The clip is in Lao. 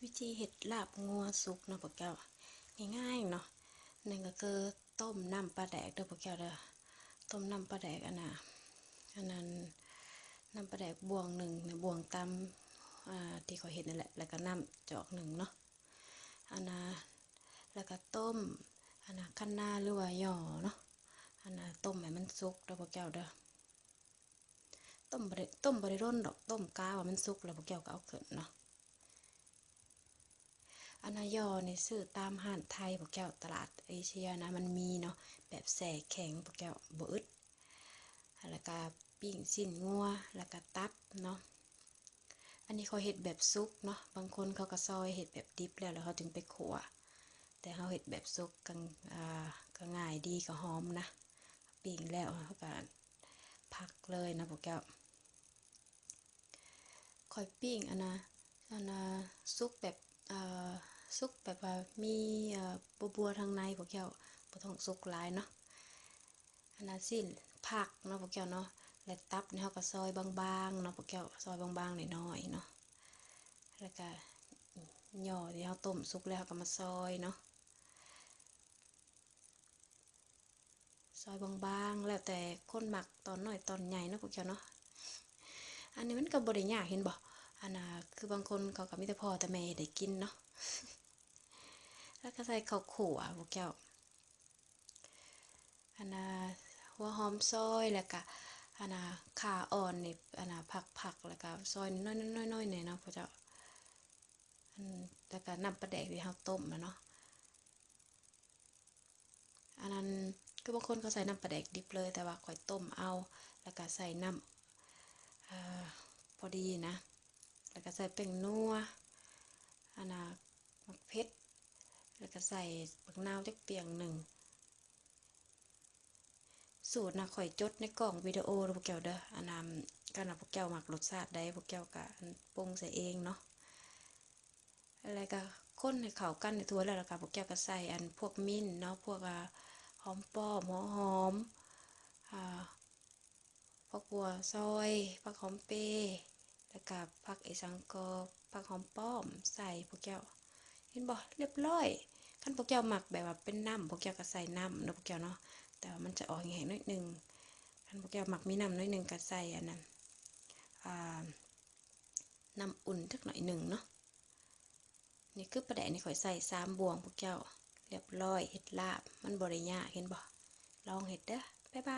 ວິທີເຮັດລາບງົວສຸກເນາະພວກເຈົ້າ ງ່າຍໆເນາະ. ໜຶ່ງກໍຄືຕົ້ມນ້ຳປາແດກເດີພວກເຈົ້າເດີ. ຕົ້ມນ້ຳປາແດກ ອັນນ່າ ອັນນັ້ນ ນ້ຳປາແດກບ່ວງໜຶ່ງ ບ່ວງຕຳ ອ່າ ທີ່ຂ້ອຍເຮັດນັ້ນແຫຼະ ແລ້ວກໍນ້ຳຈອກໜຶ່ງເນາະ. ອັນນ່າ ແລ້ວກໍຕົ້ມ ອັນນ່າ ຄະນ້າ ຫຼືວ່າຍໍ່ເນາະ. ອັນນ່າ ຕົ້ມໃຫ້ມັນສຸກເດີພວກເຈົ້າເດີ. ຕົ້ມບໍ່ໄດ້ ຕົ້ມບໍ່ໄດ້ດົນດອກ ຕົ້ມກະວ່າມັນສຸກແລ້ວພວກເຈົ້າກໍເອົາຂຶ້ນເນາະ. ອັນນ່າ ຍໍ່ນີ້ຊື້ຕາມຮ້ານໄທພວກເຈົ້າ ຕະຫຼາດເອເຊຍນະ ມັນມີເນາະ ແບບແຊ່ແຂງພວກເຈົ້າ ບໍ່ອຶດ. ແລ້ວກະປີ້ງຊີ້ນງົວ ແລ້ວກະຕັບເນາະ. ອັນນີ້ຂ້ອຍເຮັດແບບສຸກເນາະ ບາງຄົນເຂົາກໍຊອຍເຮັດແບບດິບແລ້ວ ແລ້ວເຂົາຈຶ່ງໄປຂົ້ວ ແຕ່ເຮົາເຮັດແບບສຸກກໍ ອ່າ ກໍງ່າຍດີ ກໍຫອມນະ. ປີ້ງແລ້ວເຮົາກໍພັກເລີຍນະພວກເຈົ້າ. ຂ້ອຍປີ້ງອັນນ່າ ອັນນ່າ ສຸກແບບ ເອີ ສຸກແບບວ່າມີ ເອີ ບົວໆ ທາງໃນພວກເຈົ້າ ບໍ່ຕ້ອງສຸກຫຼາຍເນາະ. ອັນນ່າ ຊີ້ນຜັກເນາະພວກເຈົ້າເນາະ ແລະ ຕັບນີ້ເຮົາກໍຊອຍບາງໆ ເນາະພວກເຈົ້າ ຊອຍບາງໆ ນ້ອຍໆ ເນາະ. ແລ້ວກໍຍໍ່ທີ່ເຮົາຕົ້ມສຸກແລ້ວ ເຮົາກໍມາຊອຍເນາະ. ຊອຍບາງໆ ແລ້ວແຕ່ຄົນມັກ ຕອນນ້ອຍຕອນໃຫຍ່ເນາະພວກເຈົ້າເນາະ. ອັນນີ້ມັນກໍບໍ່ໄດ້ຍາກ ເຫັນບໍ່? ອັນນ່າ ຄືບາງຄົນເຂົາກໍມີແຕ່ພໍ່ແຕ່ແມ່ເຮັດໃຫ້ກິນເນາະ. ແລ້ວກໍໃສ່ເຂົ້າຂົ້ວພວກເຈົ້າ ອັນນ່າ ຫົວຫອມຊອຍ ແລ້ວກໍ ອັນນ່າ ຂ່າອ່ອນນີ້ ອັນນ່າ ຜັກໆ ແລ້ວກໍຊອຍນ້ອຍໆ ແດ່ເນາະພວກເຈົ້າ. ອັນ ແລ້ວກໍນ້ຳປາແດກທີ່ເຮົາຕົ້ມນະເນາະ. ອັນນັ້ນ ຄືບາງຄົນເຂົາໃສ່ນ້ຳປາແດກດິບເລີຍ ແຕ່ວ່າຂ້ອຍຕົ້ມເອົາ ແລ້ວກໍໃສ່ນ້ຳ ເອີ ພໍດີນະ ແລ້ວກໍໃສ່ແປ້ງນົວ ອັນນ່າ ໝາກເຜັດ ແລ້ວກໍໃສ່ບັກນາວຈັກປຽງໜຶ່ງ. ສູດນະ ຂ້ອຍຈົດໃນກ້ອງວິດີໂອເດີພວກເຈົ້າເດີ. ອັນນັ້ນ ຄັນວ່າພວກເຈົ້າມັກລົດຊາດໃດ ພວກເຈົ້າກໍ ອັນ ປຸງໃສ່ເອງເນາະ. ແລ້ວກໍຄົນໃຫ້ເຂົ້າກັນໃຫ້ທົ່ວແລ້ວ ແລ້ວກໍພວກເຈົ້າກໍໃສ່ ອັນ ພວກມິນເນາະ ພວກ ອ່າ ຫອມປ້ອມ ຫົວຫອມ ອ່າ ຜັກບົວຊອຍ ຜັກຫອມເປ ແລ້ວກໍຜັກອີ່ສັງກໍ ຜັກຫອມປ້ອມໃສ່ພວກເຈົ້າ. ເຫັນບໍ່? ລຽບຮ້ອຍ. ຄັນພວກເຈົ້າມັກແບບວ່າເປັນນ້ຳ ພວກເຈົ້າກໍໃສ່ນ້ຳເນາະພວກເຈົ້າເນາະ ແຕ່ວ່າມັນຈະອອກແຫ້ງໆ ໜ້ອຍໜຶ່ງ. ຄັນພວກເຈົ້າມັກມີນ້ຳໜ້ອຍໜຶ່ງ ກໍໃສ່ອັນນັ້ນ ອ່າ ນ້ຳອຸ່ນຈັກໜ້ອຍໜຶ່ງເນາະ. ນີ້ຄືປາແດກນີ້ ຂ້ອຍໃສ່ສາມບ່ວງພວກເຈົ້າ ລຽບຮ້ອຍ ເຮັດລາບ ມັນບໍ່ໄດ້ຍາກ ເຫັນບໍ່? ລອງເຮັດເດີ. ບາຍບາຍ.